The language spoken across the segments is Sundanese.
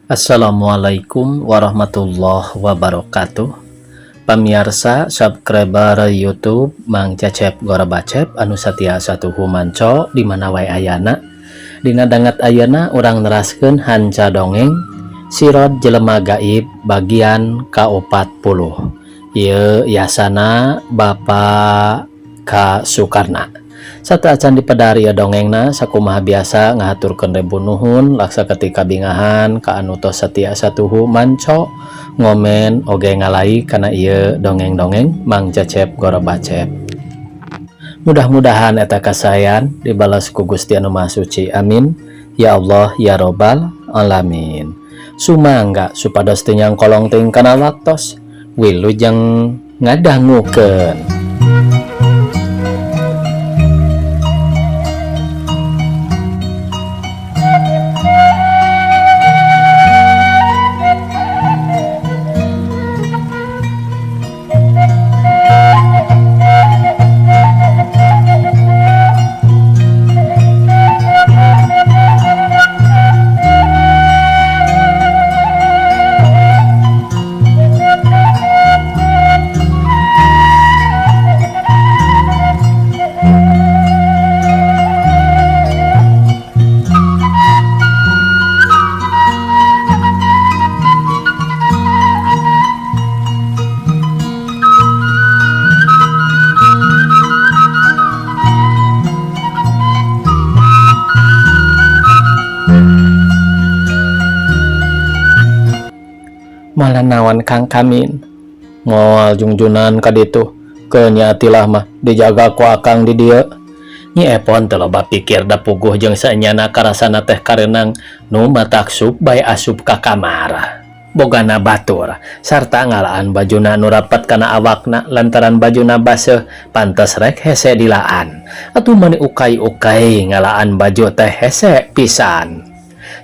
Assalamualaikum warahmatullahi wabarakatuh. Pamiarsa subscriber YouTube Mang Cecep Gorobacep anu satia satuhu manco di mana wae ayana. Dina danget ayeuna urang neraskeun hanca dongeng Sirod Jelema Gaib bagian ka-40. Ieu yasana Bapak K. Sukarna. Sateuacan dipedar ieu dongengna, sakumaha biasa ngahaturkeun rebu nuhun laksa ketika bingahan ka anu tos satia satuhu manco, ngomen, oge ngalike kana ieu dongeng-dongeng Mang Cecep Gorobacep. Mudah-mudahan eta kasayan dibalas ku Gusti Anu Maha Suci. Amin ya Allah ya Robbal alamin. Sumangga supados teu nyangkolong teuing kana waktos. Wilujeng ngadangukeun. Malah naon Kang Kamin? Moal jungjunan ka ditu. Keun nya Atilah mah dijaga ku akang di dieu. Nyi Epon teu loba pikir da puguh jeung saenyana karasana teh kareunang nu matak sup bae asup ka kamar. Bogana batur sarta ngalaan bajuna nu rapat kana awakna lantaran bajuna baseuh pantes rek hese dilaan. Atuh mani ukai-ukai ngalaan baju teh hese pisan.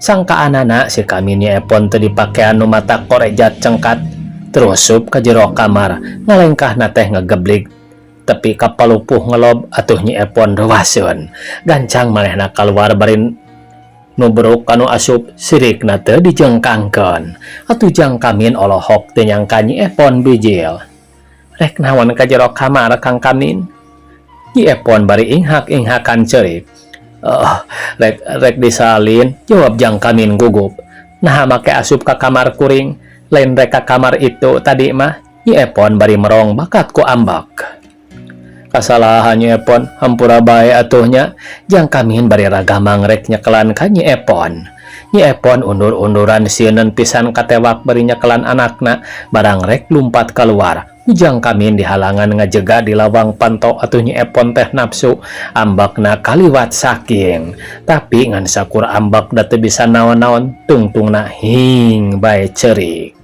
Sangkaanana si Kamin Nyi Epon teu dipakean nu mata korejat cengkat. Terusup ka jero kamar ngalengkahna teh ngegeblig tepi ka palupuh ngelob atuh Nyi Epon reuaseun. Gancang manehna kaluar bari nubruk kanu asup sirikna teu dijengkangkeun. Atuh Jang Kamin olohok teu nyangka Nyi Epon bijil. Rek naon ka jero kamar Kang Kamin? Nyi Epon bari inghak-inghakan ceurik. Oh, rek rek disalin, jawab Jang Kamin gugup. Nah, make asup ka kamar kuring, lain rek ka kamar itu tadi mah. Nyi Epon bari merong bakat ku ambak. Kasalahan Nyi Epon, hampura bae atuhnya. Jang Kamin bari ragamang rek nyekelan ka Nyi Epon. Nyi Epon undur-unduran sieuneun pisan katewak bari nyekelan anakna, barang rek lumpat keluar. Ujang Kamin dihalangan ngajega di lawang panto atuh Nyi Epon teh nafsu ambakna kaliwat saking. Tapi ngan sakur ambak da teu bisa naon-naon, tungtungna hing bae ceurik.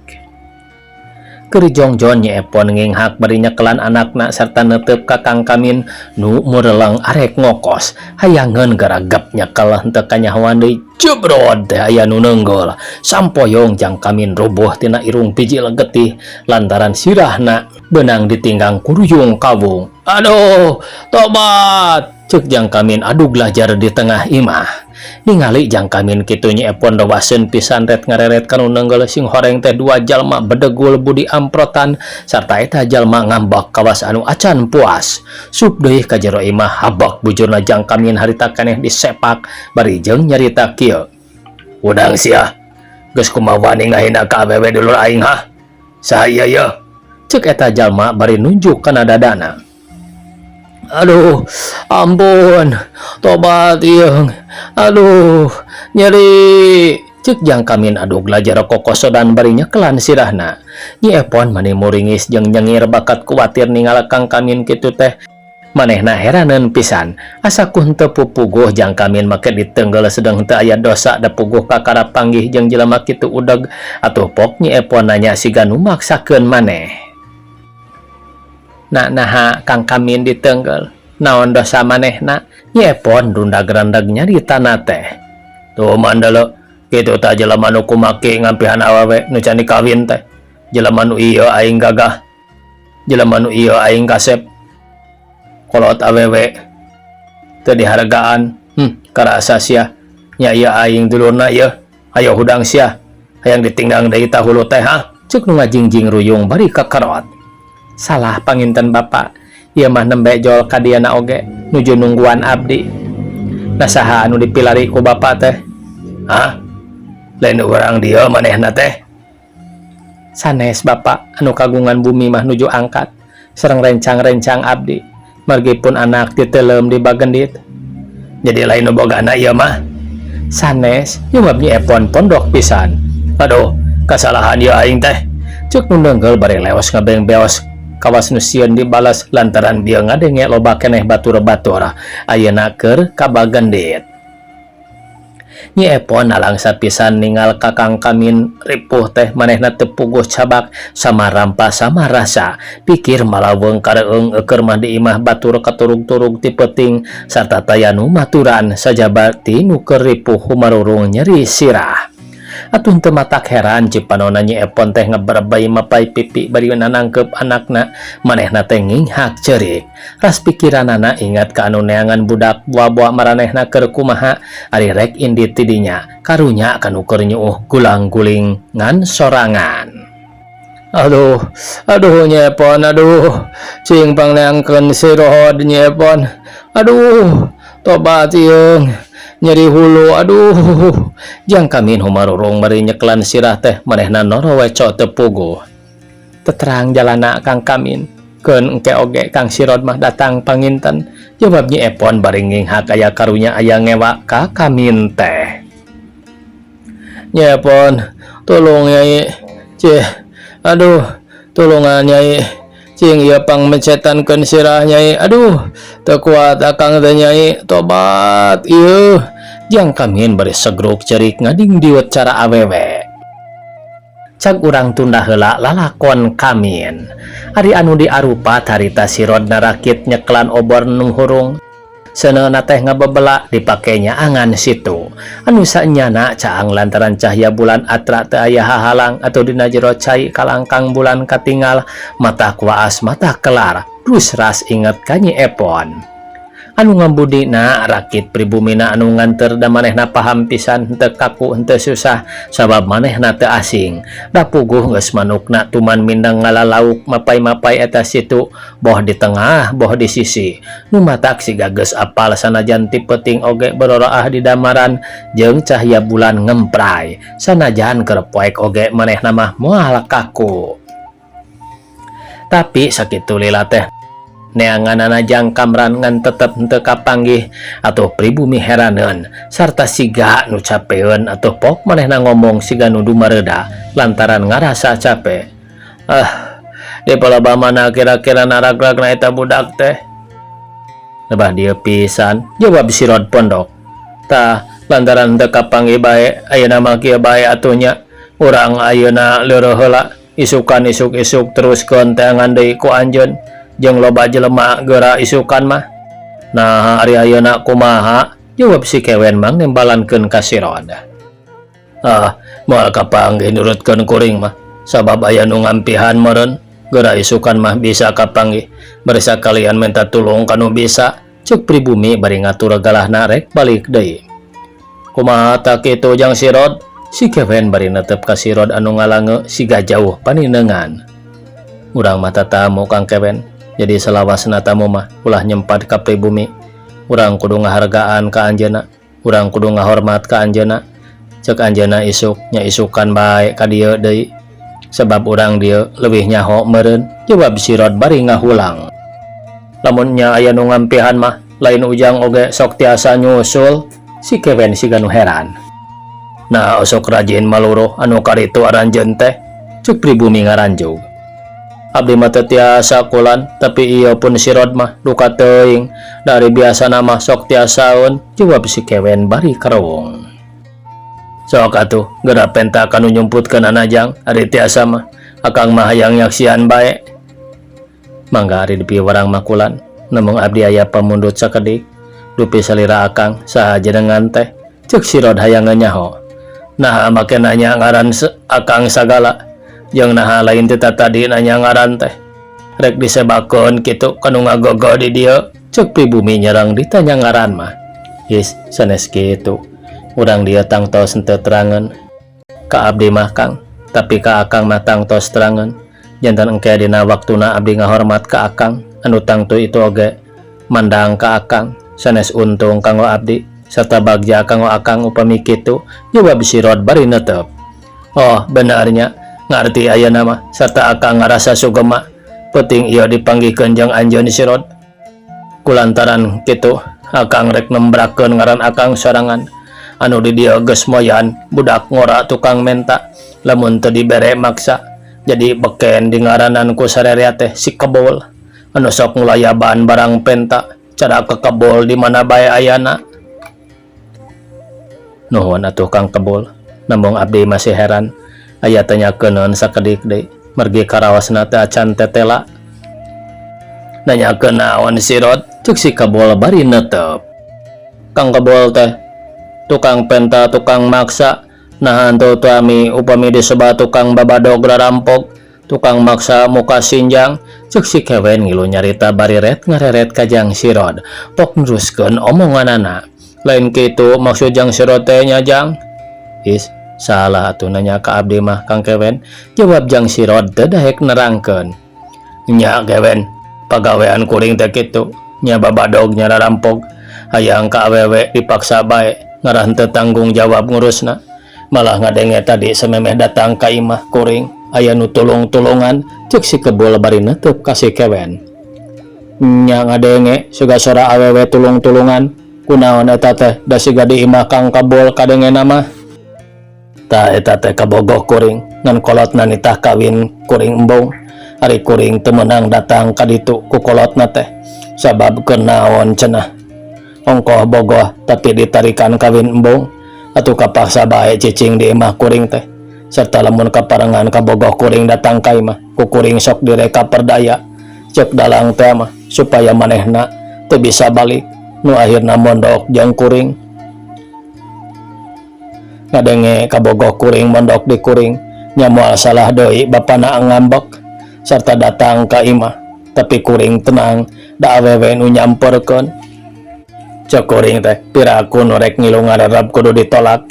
Keur jongjon Nyi Epon nginghak bari nyekelan anakna sarta neuteup ka Kang Kamin nu mureleng arek ngokos. Hayangeun garagep nyekel henteu kanyahoan deui, jebrod teh aya nu neunggul. Sampoyong Jang Kamin rubuh tina irung bijil getih lantaran sirahna beunang ditinggang kuruyung kawung. Aduh, tobat! Ceuk Jang Kamin adug lajar di tengah imah. Ningali Jang Kamin kitu Nyi Epon rowaseun pisan ret ngareret kanu neunggul sing horeng teh dua jalma bedegul budi amprotan sarta eta jalma ngambak kawas anu acan puas. Sup deui ka jero imah habak bujurna Jang Kamin harita keneh disepak bari jeung nyarita kieu. Udang sia, geus kumaha wani ngahina ka awewe dulur aing hah? Saha ieu yeuh? Ceuk eta jalma bari nunjuk kana dadana. Aduh, ampun, tobat ieung. Aduh, nyeri. Ceuk Jang Kamin adug lajar kokosodan bari nyekelan sirahna. Nyi Epon mani muringis jeung nyengir bakat kuatir ningal Kang Kamin kitu teh. Manehna heraneun pisan. Asa ku henteu pupuguh Jang Kamin make ditenggel sedeng henteu aya dosa da puguh kakara panggih jeung jelema kitu udeg. Atuh pok Nyi Epon nanya siga nu maksakeun maneh. Nah, naha Kang Kamin ditenggel. Naon dosa manehna? Nyi Epon rundag-randag nyarita teh. Tuh mandala, kitu tah jelema nu kumaki ngampihan awewe nu can dikawin teh. Jelema nu ieu aing gagah. Jelema nu ieu aing kasep. Kolot awewe teu dihargaan. Karasa sia. Nya ieu aing dulurna ieu. Ayo hudang sia. Hayang ditinggang deui tah hulu teh ha? Ceuk nu ngajingjing ruyung bari kakerot. Salah panginten Bapak, ieu mah nembe jol ka dieuna oge nuju nungguan abdi. Nah saha anu dipilari ku Bapak teh? Hah? Lain urang dieu manehna teh? Sanes Bapak, anu kagungan bumi mah nuju angkat sareng rencang-rencang abdi margi pun anak diteleum di Bagendit. Jadi lain nu bogana ieu mah? Sanes, jawab Nyi Epon pondok pisan. Aduh, kasalahan ieu aing teh. Ceuk nu neunggeul bari leos ngabeng-beos kawas nu sieun dibalas lantaran bieu ngadenge loba keneh batur-batur ayeuna keur ka Bagendit. Nyi Epon nalangsa pisan ningal ka Kang Kamin ripuh teh manehna teu puguh cabak sama rampa sama rasa pikir malaweng kareung eukeur mah di imah batur katurug-turug ti peuting sarta taya nu maturan sajaba ti nu keur ripuh humarurung nyeri sirah. Atuh teu matak heran cipanona Nyi Epon teh ngeberebay mapay pipi bari nanangkeup anakna manehna teh nginghak ceurik. Ras pikiranana ingat ka anu neangan budak boa-boa maranehna keur kumaha ari rek indit ti dinya karunya kanu keur nyuuh gulang-guling ngan sorangan. Aduh, aduh Nyi Epon, aduh, cing pangneangkeun si Rohod Nyi Epon. Aduh, tobat ieung. Nyeri hulu, aduh. Jang Kamin humarurung bari nyeklan sirah teh manehna noroweco teu puguh. Teterang jalana Kang Kamin. Keun engke oge Kang Sirod mah datang panginten. Jawab Nyi Epon bari nginghak aya karunya aya ngewa ka Kamin teh. Nyi Epon, tulung Nyai. Cih, aduh, tulungan Nyai. Cing ieu pang mencetankeun sirah Nyai. Aduh, teu kuat akang teh Nyai. Tobat ieu. Jang Kamin bari segruk cerik ngading diut cara awewe. Cag urang tunda heula lalakon Kamin. Ari anu diarupa harita Sirod narakit nyeklan obor nu hurung. Seuneuna teh ngabebela dipake nyaangan situ. Anu saenyana caang lantaran cahya bulan atra teu aya hahalang atau dina jero cai kalangkang bulan katingal mata kuaas mata kelar terus ras inget ka Nyi Epon. Anu ngambudina rakit pribumina anu nganter da manehna paham pisan henteu kaku henteu susah sabab manehna teu asing. Da puguh geus manukna tuman mindeng ngalalauk mapay-mapay eta situ boh di tengah boh di sisi. Nu matak siga geus apal sanajan ti peuting oge beroroah di damaran jeung cahya bulan ngempray sanajan keur poek oge manehna mah moal kaku. Tapi sakitu lila teh neanganana Jang Kamran ngan tetep henteu kapanggih atau pribumi heraneun sarta siga nu capeun atau pok manehna ngomong siga nu dumareuda lantaran ngarasa cape. Ah, di palebah mana kira-kira naragragna eta budak teh? Lebah dieu pisan, jawab Sirod pondok. Tah, lantaran teu kapanggih bae ayeuna mah kieu bae atuh nya. Urang ayeuna leureun heula isukan isuk-isuk teruskeun teangan deui ku anjeun. Jeung loba jelema geura isukan mah. Nah, ari ayeuna kumaha? Jawab si Kewen mang nembalankeun ka Sirod. Ah, moal kapanggih nurutkeun kuring mah. Sabab aya nu ngampihan meureun. Geura isukan mah bisa kapanggih. Bari sakalian minta tulung ka nu bisa. Ceuk pribumi bari ngatur galahna rek balik deui. Kumaha tah kitu Jang Sirod? Si Kewen bari netep ka Sirod anu ngalange siga jauh paninengan. Urang mah tatamu Kang Kewen. Jadi salawasna tamu mah ulah nyempat ka pribumi. Urang kudu ngahargaan ka anjeunna, urang kudu ngahormat ka anjeunna. Ceuk anjeunna isuk nya isukan bae ka dieu deui. Sebab urang dieu leuwih nyaho meureun, jawab Sirod bari ngahulang. Lamun nya aya nu ngampihan mah lain ujang oge sok tiasa nyusul. Si Kewen siga nu heran. Nah, osok rajin maluruh anu karitu aranjeun teh, ceuk pribumi ngaranjug. Abdi mah teu tiasa kulan, tapi ieu pun Sirod mah duka teuing. Dari biasana mah sok tiasaeun, jawab si Kewen bari karewung. Sok atuh, geura penta kanu nyumputkeun Jang, ari tiasa mah. Akang mah hayang nyaksian bae. Mangga ari dipiwarang mah kulan, namung abdi aya pamundut sakedik. Dupi salira akang saha jenengan teh, ceuk Sirod hayang nyaho. Nah, make nanya ngaran akang sagala. Jeung naha lain ti tadi nanya ngaran teh. Rek disebakeun kitu kanu ngagogo di dieu, ceuk pribumi nyerang ditanya ngaran mah. Yes, sanes kitu. Urang dieu tangtos henteu terangeun. Ka abdi mah Kang, tapi ka Akang mah tangtos terangeun. Janten engke dina waktuna abdi ngahormat ka Akang anu tangtu itu oge mandang ka Akang sanes untung kanggo abdi serta bagja kanggo Akang upami kitu, jawab Sirod bari netep. Oh, bener nya, ngarti ayeuna mah serta Akang ngarasa sugema peuting ieu dipanggihkeun jeung anjeun Sirod. Kulantaran kitu Akang rek nembrakeun ngaran Akang sorangan anu di dieu geus moyan budak ngora tukang menta lamun teu dibere maksa jadi beken di ngaranan ku sarerea teh si Kebol anu sok ngulayaban barang penta cara kekebol di mana bae ayana. Nuhun atuh Kang Kebol, nembong abdi masih heran aya tanyakeun sakedik deui mergi karaosna teh acan tetela. Nanyakeun naon Sirot? Cek si Kebol bari netep. Kang Kebol teh tukang penta tukang maksa naha teu tami upami disebat tukang babadog rarampok tukang maksa muka sinjang, cek si Kewen ngilu nyarita bari ret ngareret ka Jang Sirod pok neruskeun omonganana. Lain kitu maksud Jang Sirod teh nya Jang? Is salah atuh nanya ka abdi mah Kang Kewen, jawab Jang Sirod teu daek nerangkeun. Nya Kewen, pagawean kuring teh kitu nya babadog nya rarampok hayang ka awewe dipaksa bae ngarah teu tanggung jawab ngurusna. Malah ngadenge tadi samemeh datang ka imah kuring aya nu tulung-tulungan, cek si Kebul bari netep ka si Kewen. Nya ngadenge siga sora awewe tulung-tulungan, kunaon eta teh da siga di imah Kang Kebul kadengena mah. Tah eta teh kabogoh kuring ngan kolotna nitah kawin kuring embung. Ari kuring teu meunang datang ka ditu ku kolotna teh sabab kunaon cenah ongkoh bogoh tapi ditarikan kawin embung atuh kapaksa bae cicing di imah kuring teh. Serta lamun kaparengan kabogoh kuring datang ka imah ku kuring sok direka perdaya cek dalang teh mah supaya manehna teu bisa balik nu akhirna mondok jeung kuring. Ngadenge kabogoh kuring mondok di kuring nya moal salah deui bapana ngambek serta datang ka imah tapi kuring tenang da awewe nu nyamperkeun. Cek kuring teh piraku nu rek ngilu ngarerep kudu ditolak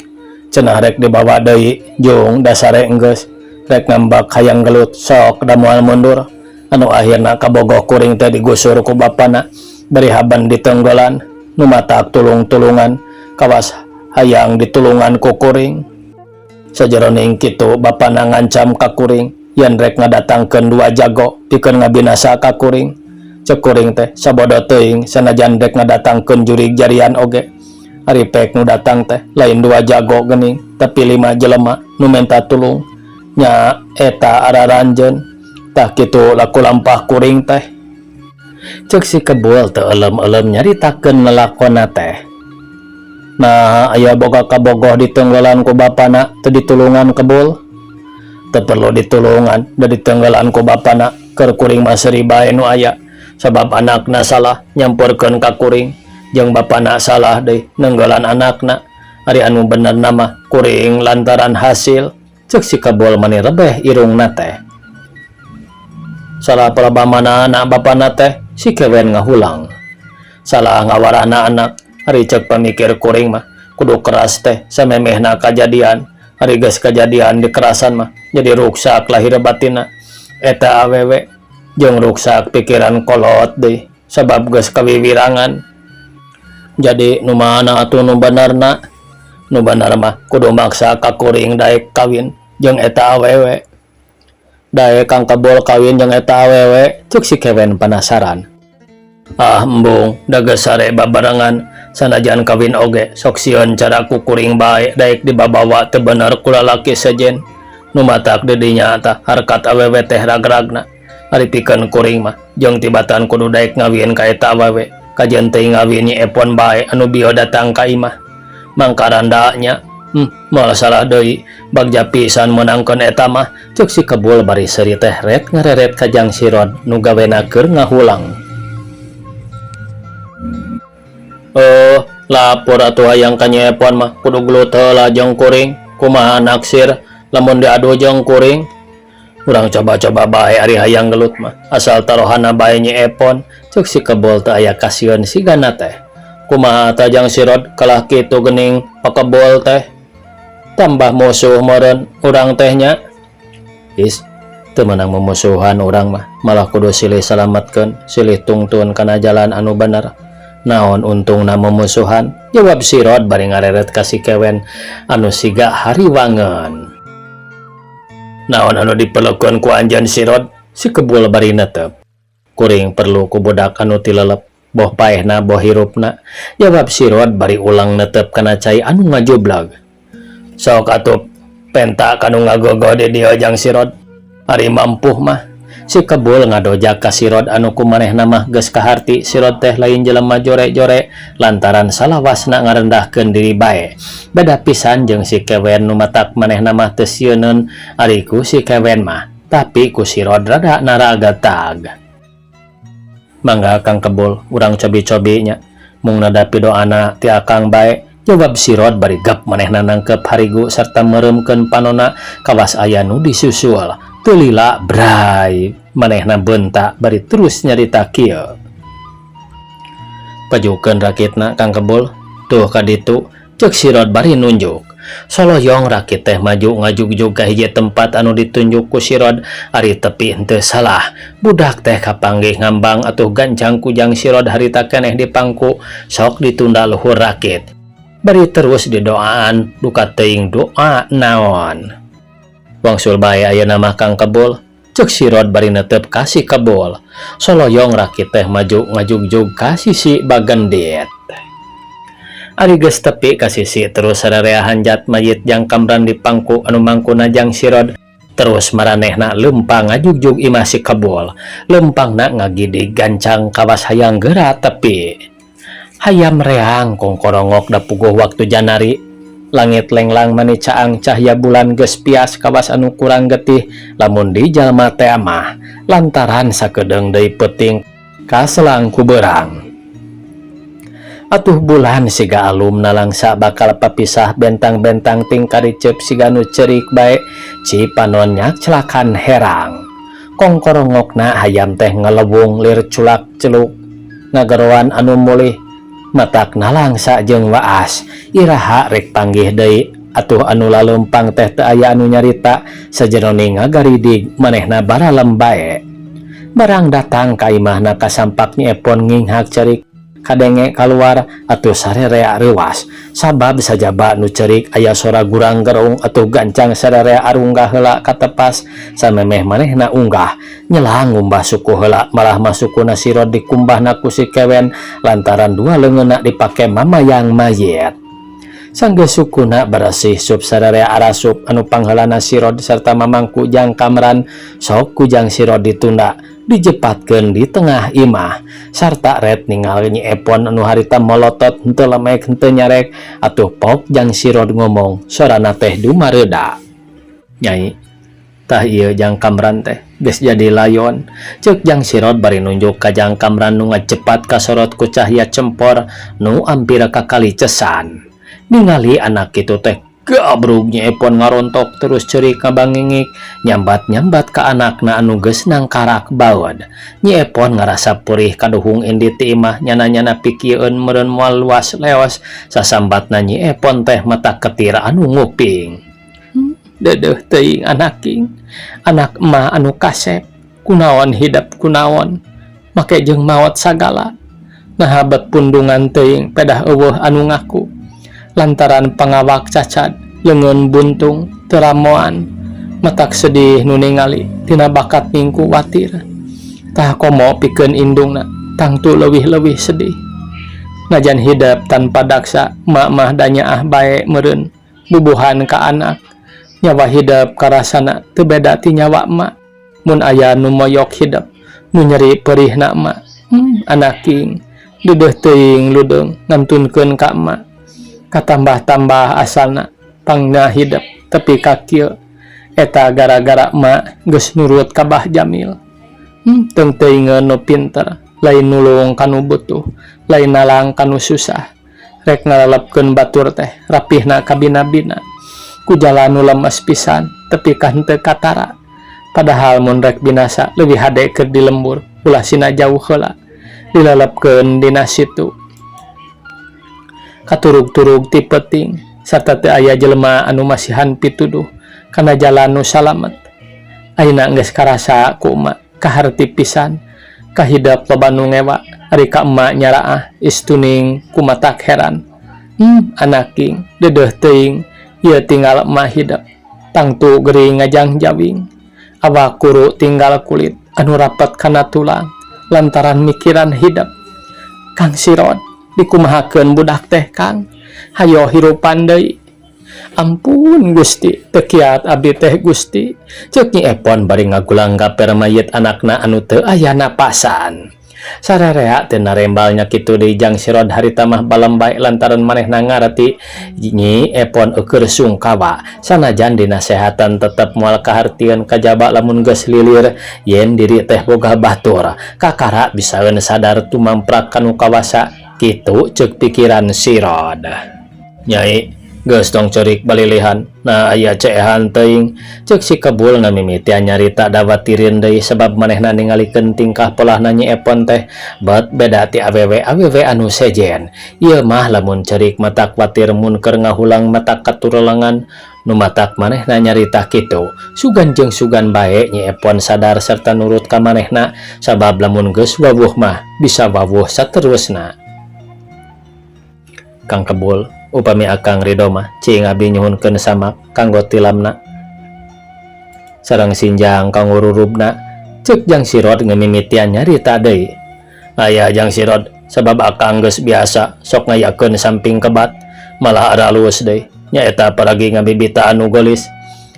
cenah rek dibawa deui jung dasare enggeus rek ngambek hayang gelut sok da moal mundur anu akhirna kabogoh kuring teh digusur ku bapana bari haban ditenggelan nu matak tulung-tulungan kawas hayang ditulungan ku kuring. Sajeroning kitu bapana ngancam ka kuring yen rek ngadatangkeun dua jago pikeun ngabinasa ka kuring. Cek kuring teh sabodo teuing sanajan rek ngadatangkeun jurig jarian oge ari pek nu datang teh lain dua jago geuning tapi 5 jelema nu menta tulung nya eta araranjeun. Tah kitu laku lampah kuring teh, cek si Kebul teu elem-elem nyaritakeun lelakonna teh. Nah aya boga kabogoh ditenggelan ku bapana teu ditulungan Kebul? Teu perlu ditulungan da ditenggelan ku bapana keur kuring mah seuri bae nu aya sabab anakna salah nyamperkeun ka kuring jeung bapana salah deui nenggelan anakna. Ari anu benerna mah kuring lantaran hasil, cek si Kebul mani rebeh irungna teh. Salah pelaba mana anak bapana teh? Si Kewen ngahulang. Salah ngawarahna anak, ari cek pamikir kuring mah kudu keras teh samemehna kajadian. Ari geus kajadian dikerasan mah jadi ruksak lahir batinna eta awewe jeung ruksak pikiran kolot deui sabab geus kawiwirangan. Jadi nu mana atuh nu benerna? Nu bener mah kudu maksa ka kuring daek kawin jeung eta awewe. Daek Kang Kebul kawin jeung eta awewe? Cek si Kewen penasaran. Ah embung da geus sare babarengan sanajan kawin oge sok sieun cara ku kuring bae daek dibabawa teu bener ku lalaki sejen nu matak di dinya tah harkat awewe teh ragragna. Ari pikeun kuring mah jeung tibatan kudu daek ngawin ka eta awewe kajen teuing ngawin Nyi Epon bae anu bieu datang ka imah mangkaranda nya. Moal salah deui bagja pisan meunangkeun eta mah, cek si Kebul bari seuri teh ret ngareret ka Jang Sirod nu gawena keur ngahulang. Lapor atuh hayang ka Nyi Epon mah kudu gelut heula jeung kuring. Kumaha naksir lamun diadu jeung kuring? Urang coba-coba bae ari hayang gelut mah asal taruhana bae Nyi Epon, cek si Kebul teh aya kasieun sigana teh. Kumaha tah Jang Sirod kalah kitu geuning pakebul teh? Tambah musuh meureun urang teh nya. Is, teu meunang memusuhan urang mah, malah kudu silih salametkeun, silih tungtun kana jalan anu bener. Naon untungna memusuhan? Jawab Sirod bari ngareret ka si Kewen anu siga hariwangeun. Naon anu diperlukeun ku anjeun Sirod? Si Kebul bari netep. Kuring perlu ku budak anu tilelep, boh paehna boh hirupna. Jawab Sirod bari ulang netep kana cai anu ngajublag. Sok atuh penta kanu ngagogoh di dieu jang Sirod. Ari mampuh mah. Si Kebul ngadojak ka Sirod anu ku manehna mah geus kaharti Sirod teh lain jelema jore-jore lantaran salawasna ngarendahkeun diri bae. Beda pisan jeung si Kewen nu matak manehna mah teu sieuneun ari ku si Kewen mah, tapi ku Sirod rada naragetag. Mangga Kang Kebul, urang cobi-cobi nya. Mung nada pidoana ti Akang bae. Jawab Sirod bari gap manehna nangkep harigu serta meureumkeun panona kawas aya nu disusul. Teu lila bray manehna beunta bari terus nyarita kieu. Pajukeun rakitna Kang Kebul, tuh ka ditu, ceuk Sirod bari nunjuk. Soloyong rakit teh maju ngajugjug ka hiji tempat anu ditunjuk ku Sirod, ari tepi henteu salah. Budak teh kapanggih ngambang atuh gancang ku jang Sirod harita keneh dipangku, sok ditunda luhur rakit. Bari terus didoaan duka teuing doa naon. Wangsul bae ayeuna mah Kang Kebul, ceuk Sirod bari netep ka si Kebul. Soloyong rakit teh maju ngajugjug ka sisi bagendit. Ari geus tepi ka sisi terus sararea hanjat mayit jang Kamran di pangku anu mangkuna jang Sirod. Terus maranehna lempang ngajugjug imah si Kebul. Lempangna ngagidig gancang kawas hayang geura tepi. Hayam reang kongkorongok da puguh waktu janari. Langit lenglang mani caang cahya bulan geus pias kawas anu kurang getih lamun di jalma teh mah lantaran sakedeung deui peuting kaselang ku beurang. Atuh bulan siga alum nalangsa bakal papisah bentang-bentang tingkariceup siga nu ceurik bae cipanon nyakclakan herang. Kongkorongokna hayam teh ngelewung lir culak celuk ngageroan anu mulih matak nalangsa jeung waas iraha rek panggih deui atuh anu laleumpang teh teu aya anu nyarita sajeroning ngagaridig manehna baralem bae. Barang datang ka imahna kasampak Nyi Epon nginghak ceurik kadenge kaluar atuh sarerea reuwas sabab sajaba nu ceurik aya sora gurang gerung atuh gancang sarerea arunggah heula katepas samemeh manehna unggah nyelang ngumbah suku heula malah masukuna Sirod dikumbahna ku si Kewen lantaran dua leungeunna dipake mamayang mayit. Sanggeus sukuna beresih sup sararea arasup anu pangheulana Sirod serta mamangku jang Kamran sok ku jang Sirod ditunda dijepatkeun di tengah imah sarta ret ningali Nyi Epon anu harita molotot henteu lemek henteu nyarek atuh pok jang Sirod ngomong sorana teh dumareuda. Nyai, tah ieu jang Kamran teh geus jadi layon, ceuk jang Sirod bari nunjuk ka jang Kamran nu ngacepat kasorot ku cahya cempor nu ampir kakali cesan. Ningali anak kitu teh gabrug Nyi Epon ngarontok terus ceurik ngabangingik nyambat-nyambat ka anakna anu geus nangkarak baeud. Nyi Epon ngarasa purih kaduhung indit ti imah nyana-nyana pikieun meureun moal luas leos sasambatna Nyi Epon teh mata ketir anu nguping. Deudeuh teuing anaking, anak emak anu kasep, kunaon hidep kunaon, make jeung maot sagala. Naha bet pundungan teuing pedah eueuh anu ngaku. Lantaran pangawak cacad, leungeun buntung, teu ramoan, matak sedih nu ningali tina bakat mingku watir. Tah komo pikeun indungna, tangtu leuwih-leuwih sedih. Najan hidep tanpa daksa, mak mah da nyaah bae meureun bubuhan ka anak. Nyawa hidep karasana teu beda ti nyawa emak. Mun aya nu moyok hidep, nu nyeri perihna emak. Anaking, deudeuh teuing ludeung ngantunkeun ka emak. Katambah-tambah asalna pangna hidep tepi ka kieu. Eta gara-gara emak geus nurut ka Bah Jamil. Teung teuingeun nu pinter, lain nulung ka nu butuh, lain nalang ka nu susah. Rek ngalelepkeun batur teh rapihna kabina-bina. Ku jalan nu lemes pisan tepi ka henteu katara. Padahal mun rek binasa leuwih hade keur di lembur, ulah sina jauh heula. Dilelepkeun dina situ. Katurug-turug ti peuting, Sarta teu aya jelema anu masihan pituduh kana jalan nu salamet. Ayeuna geus karasa ku emak kaharti pisan kahidep loba nu ngewa ari ka emak nyaraah istuning kumatak heran. Anak king deudeuh teuing ieu tinggal emak hidep tangtu gering ngajangjawing awak kuru tinggal kulit anu rapet kana tulang lantaran mikiran hidep. Kang Sirod dikumahakeun budak teh Kang hayo hirupan deui. Ampun Gusti teu kiat abdi teh Gusti ceuk Nyi Epon bari ngagulang gaper mayit anakna anu teu aya napasan. Sararea teu narembal nya kitu deui Jang Sirod harita mah balembay lantaran manehna ngarti Nyi Epon eueur sungkawa sanajan dinasehatan tetep moal kahartieun kajaba lamun geus lilir yen diri teh boga batur kakara bisaeun sadar tumamprak ka nu kawasa kitu ceuk pikiran Sirod. Nyai geus tong ceurik balilihan nah aya ceehan teuing ceuk si Kebul ngamimitian nyarita dawatirin deui sabab manehna ningalikeun tingkah polahna Nyi Epon teh bet beda ti awewe awewe anu sejen ieu mah lamun ceurik matak watir mun keur ngahulang matak katurulengan nu matak manehna nyarita kitu sugan jeung sugan bae Nyi Epon sadar serta nurut ka manehna sabab lamun geus wawuh mah bisa wawuh saterusna. Kang Kebul upami akang ridho mah cing abdi nyuhunkeun samak kanggo tilamna sareng sinjang kanggo rurubna ceuk Jang Sirod ngamimitian nyarita deui. Aya Jang Sirod sabab akang geus biasa sok ngayakeun samping kebat malah aralus deui nyaeta paragi ngabibita anu geulis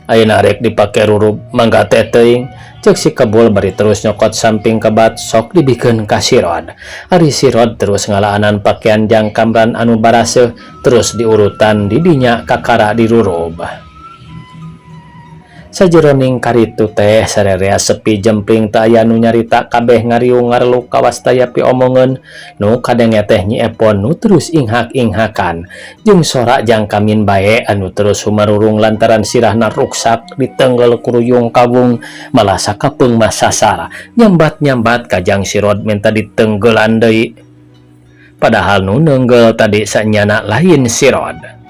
ayeuna rek dipake rurub mangga teh teuing ceuk si Kebul bari terus nyokot samping kebat sok dibikeun ka Sirod. Ari Sirod terus ngalaanan pakaian Jang Kamran anu baraseuh terus diurutan di dinya kakara dirurub. Sajeroning karitu teh sarerea sepi jempling teu aya nu nyarita kabeh ngariung ngareluk kawas taya piomongeun nu kadenge teh Nyi Epon nu terus inghak-inghakan jeung sora Jang Kamin bae anu terus humarurung lantaran sirahna ruksak ditenggel kuruyung kawung malah sakapeung mah sasar nyambat-nyambat ka Jang Sirod minta ditenggelan deui padahal nu nenggel tadi sanyana lain Sirod.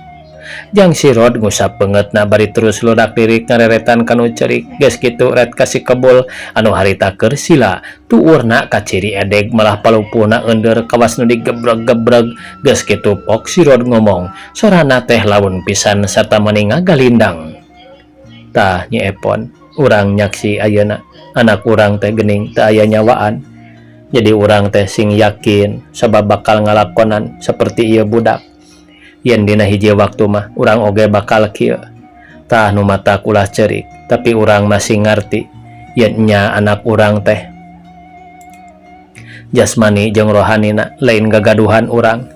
Jang Sirod ngusap beungeutna bari terus ludak lirik ngareretan kanu ceurik geus kitu ret ka si Kebul anu harita keur sila tuurna kaciri edeg malah palupuhna eundeur kawas nu digebreg-gebreg geus kitu pok Sirod ngomong sorana teh laun pisan sarta mani ngagalindang. Tah Nyi Epon urang nyaksi ayeuna anak urang teh geuning teu aya nyawaan jadi urang teh sing yakin sabab bakal ngalakonan saperti ieu budak yen dina hiji waktu mah urang oge bakal kieu tah nu matak ulah ceurik tapi urang masih ngarti yen nya anak urang teh jasmani jeung rohanina lain gagaduhan urang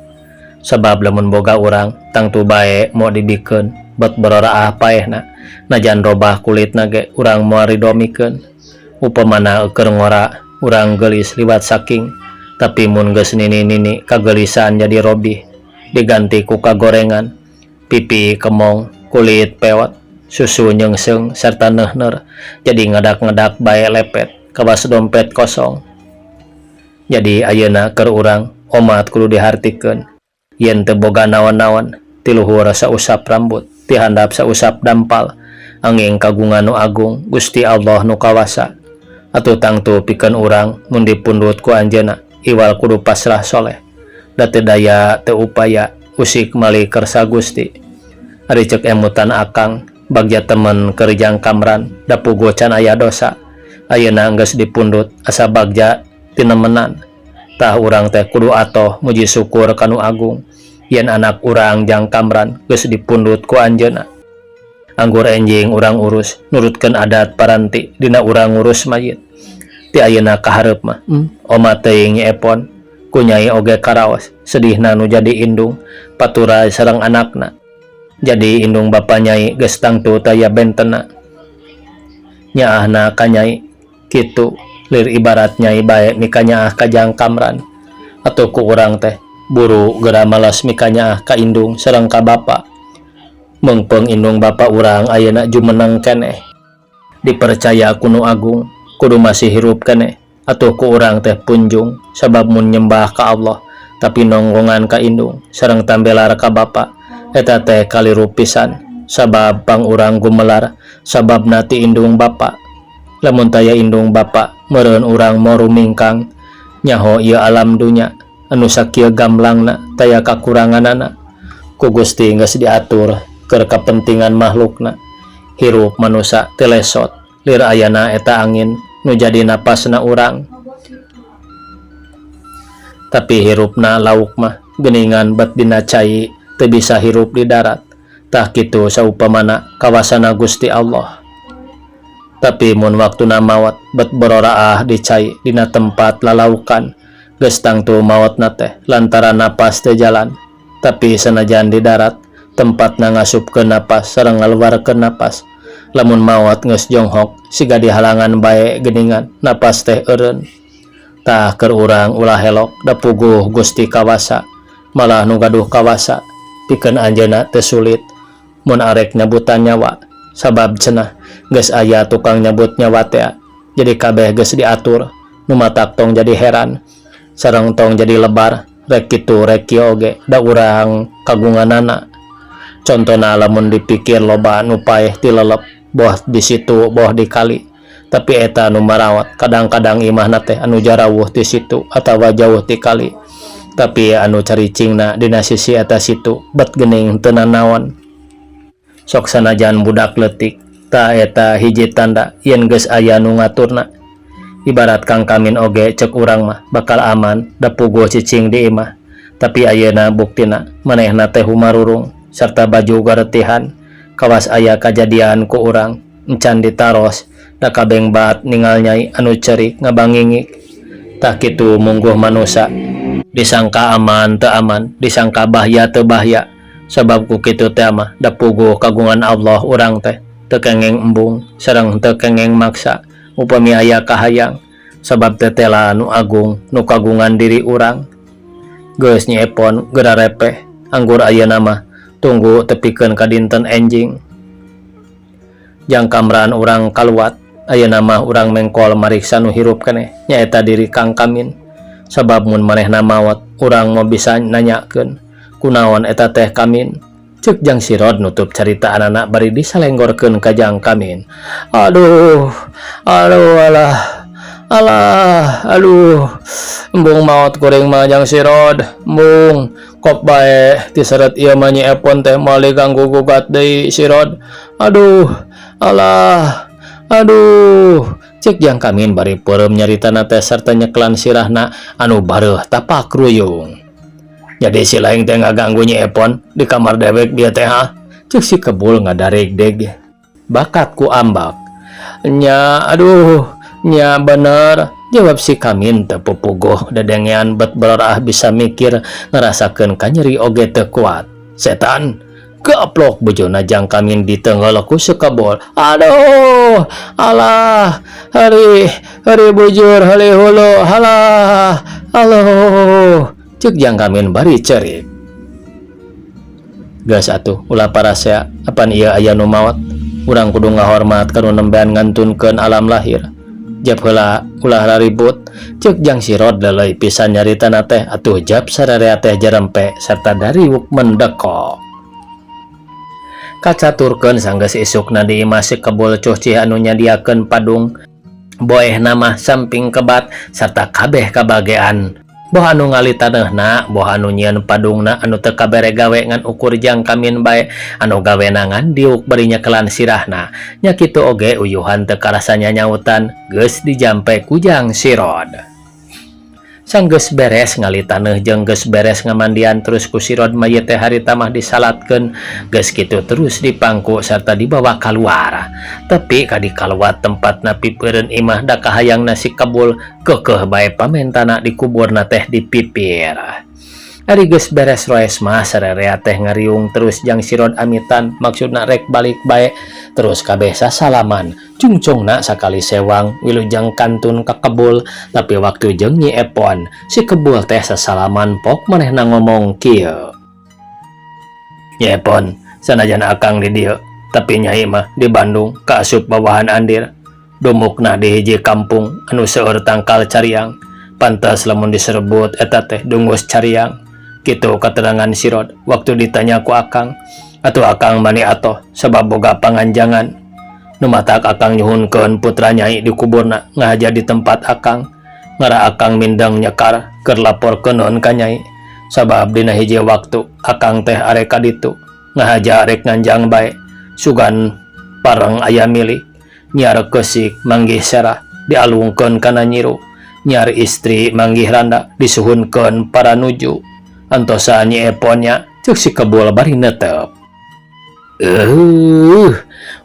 sabab lamun boga urang tangtu bae moal dibikeun bet bororaah paehna najan robah kulitna ge urang moal rido mikeun upamana keur ngora urang geulis liwat saking tapi mun geus nini-nini kageulisan jadi robih diganti ku kagorengan pipi kemong kulit peot susu nyengseng serta neuhneur jadi ngadak-ngadak bae lepet kawas dompet kosong jadi ayeuna keur urang omat kudu dihartikeun yen teu boga naon-naon ti luhur sausap rambut ti handap sausap dampal anging kagungan nu agung Gusti Allah nu kawasa atuh tangtu pikeun urang mun dipundhut ku anjeunna iwal kudu pasrah soleh da teu daya teu upaya usik mali kersa Gusti. Ari ceuk emutan akang bagja temen keur Jang Kamran da puguh can aya dosa ayeuna geus dipundhut asa bagja tinemenan tah urang teh kudu atoh muji syukur ka nu agung yen anak urang Jang Kamran geus dipundhut ku anjeunna. Anggur enjing urang urus nurutkeun adat paranti dina urang ngurus mayit ti ayeuna ka hareup mah omat teuing Nyi Epon ku nyai oge karaos sedihna nu jadi indung paturay sareng anakna jadi indung bapa nyai geus tangtu taya bentena nyaahna ka nyai kitu lir ibarat nyai bae mikanyaah ka Jang Kamran atuh ku urang teh buru geura malas mikanyaah ka indung sareng ka bapa meungpeung indung bapa urang ayeuna jumeneng keneh dipercaya ku nu agung kudu masih hirup keneh atuh ku urang teh punjung sabab mun nyembah ka Allah tapi nonggongan ka indung sareng tambelar ka bapa Eta teh kaliru pisan sabab pang urang gumelar sababna ti indung bapa. Lamun taya indung bapa meureun urang moal rumingkang nyaho ieu alam dunya anu sakieu gamblangna taya kakuranganana. Ku Gusti geus diatur keur kapentingan mahlukna. Hirup manusa teu lesot lir ayana eta angin nu jadi napasna urang. Tapi hirupna lauk mah geuningan bet dina cai teu bisa hirup di darat. Tah kitu saupamana kawasana Gusti Allah. Tapi mun waktuna maot bet bororaah di cai dina tempat lalaukan geus tangtu maotna teh lantaran napas teu jalan. Tapi sanajan di darat tempatna ngasupkeun napas sareng ngaluarkeun napas. Lamun maot geus jonghok siga dihalangan bae geuningan napas teh eureun. Tah keur urang ulah helok da puguh Gusti kawasa malah nu gaduh kawasa pikeun anjeunna teu sulit mun arek nyabutan nyawa sabab cenah geus aya tukang nyabut nyawa tea jadi kabeh geus diatur nu matak tong jadi heran sareng tong jadi lebar rek kitu rek kieu oge da urang kagunganana. Contona lamun dipikir loba nu paeh ti lelep boh di situ boh di kali tapi eta nu marawat kadang-kadang imahna teh anu jarawuh ti situ atawa jauh ti kali tapi anu caricingna dina sisi eta situ bet geuning teu nanaon. Sok sanajan budak leutik tah eta hiji tanda yen geus aya nu ngaturna. Ibarat Kang Kamin oge cek urang mah bakal aman da puguh cicing di imah tapi ayeuna buktina manehna teh humarurung sarta baju garetihan kawas aya kajadian ku urang encan ditaros da kabeng bat ningal nyai anu cerik ngabangingik. Tah kitu mungguh manusa disangka aman teu aman disangka bahya teu bahya sabab ku kitu teh mah da puguh kagungan Allah urang teh teu kengeng embung sareng teu kengeng maksa upami aya kahayang sabab tetela nu agung nu kagungan diri urang. Geus Nyi Epon geura repeh anggur ayeuna mah tunggu tepikeun ka dinten enjing. Jang kamran urang kaluat ayeuna mah urang mengkol mariksa nu hirup keneh nyaeta diri Kang Kamin sabab mun manehna maot urang moal bisa nanyakeun kunaon eta teh Kamin. Ceuk Jang Sirod nutup carita anana bari disalenggorkeun ka Jang Kamin. Aduh, aduh alah, alah, aduh, embung maot kuring mah Jang Sirod, embung kop bae tiseret ieu mah Nyi Epon teh moal diganggu gugat deui Sirod. Aduh, alah, aduh. Cek Jang Kamin bari peureum nyaritana teh sarta nyeklan sirahna anu bareuh tapak ruyung. Jadi si laing teh ngaganggu Nyi Epon di kamar dewek dia teh ha. Cek si Kebul ngadareg-deg. Bakat ku ambak. Nya aduh, nya bener. Jawab si Kamin teu pupuguh dedengean bet berorah bisa mikir ngerasakeun kanyeri oge teu kuat. Setan gaplok bojona Jang Kamin ditenggel ku si Kebul. Aduh, alah, hari, hari bujur, hari hulu, halah, aloh. Cek Jang Kamin bari cerik. Geus atuh ulah parasea apan ieu aya nu maot. Urang kudu ngahormat ka nu nembean ngantunkeun alam lahir. Jap heula ulah raribut. Cek Jang Sirod leuleui pisan nyaritana teh atuh jap sararea teh jarempe sarta dariwuk mendekok. Kacaturkeun sanggeus isukna di imah si Kebul cucih anu nyadiakeun padung. Boehna mah samping kebat sarta kabeh kabagean. Boh anu ngali taneuhna, boh anu nyieun padungna anu teu kabere gawe ngan ukur Jang Kamin bae anu gawena ngan diuk bari nyekelan sirahna. Nya kitu oge uyuhan teu karasa nyanyautan geus dijampe ku Jang Sirod. Sanggeus beres ngali taneuh jeung geus beres ngamandian terus ku Sirod mayit teh harita mah disalatkeun geus kitu terus dipangku sarta dibawa kaluar. Tapi ka dikaluat tempatna pipeureun imah da kahayangna si Kebul keukeuh bae pamentana dikuburna teh dipipir. Ari geus beres roes mah sarerea teh ngariung terus Jang Sirod amitan maksudna rek balik bae terus kabeh sasalaman. Cungcungna sakali sewang wilujeng kantun ka Kebul tapi waktu jeung Nyi Epon si Kebul teh sasalaman pok manehna ngomong kieu. Nyi Epon sanajan akang di dieu tapi nyai mah di Bandung kaasup bawahan andir. Dumukna di hiji kampung anu seueur tangkal cariang. Pantas lamun diserebut eta teh dungus cariang. Kitu katerangan Sirod waktu ditanya ku Akang. Atuh Akang mani atoh sabab boga panganjangan. Nu matak Akang nyuhunkeun putra Nyai dikuburna ngahaja di tempat Akang. Ngara Akang mindeng nyekar keur lapor keun ka Nyai. Sabab dina hiji waktu Akang teh arek ka ditu ngahaja arek nganjang bae sugan pareng aya milik. Nyiar keusik manggih serah dialungkeun kana nyiru. Nyiar istri manggih randa disuhunkeun para nuju. Antosan Nyi Epon nya ceuk si Kebul bari netep.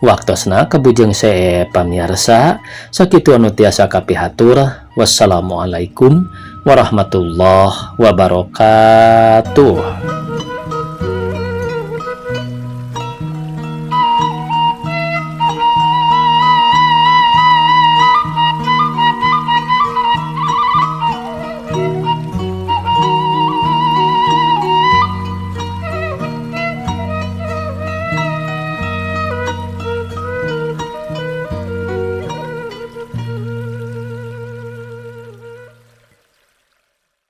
Waktosna kabujeng see pamiarsa sakitu anu tiasa kapihatur. Wassalamualaikum warahmatullahi wabarakatuh.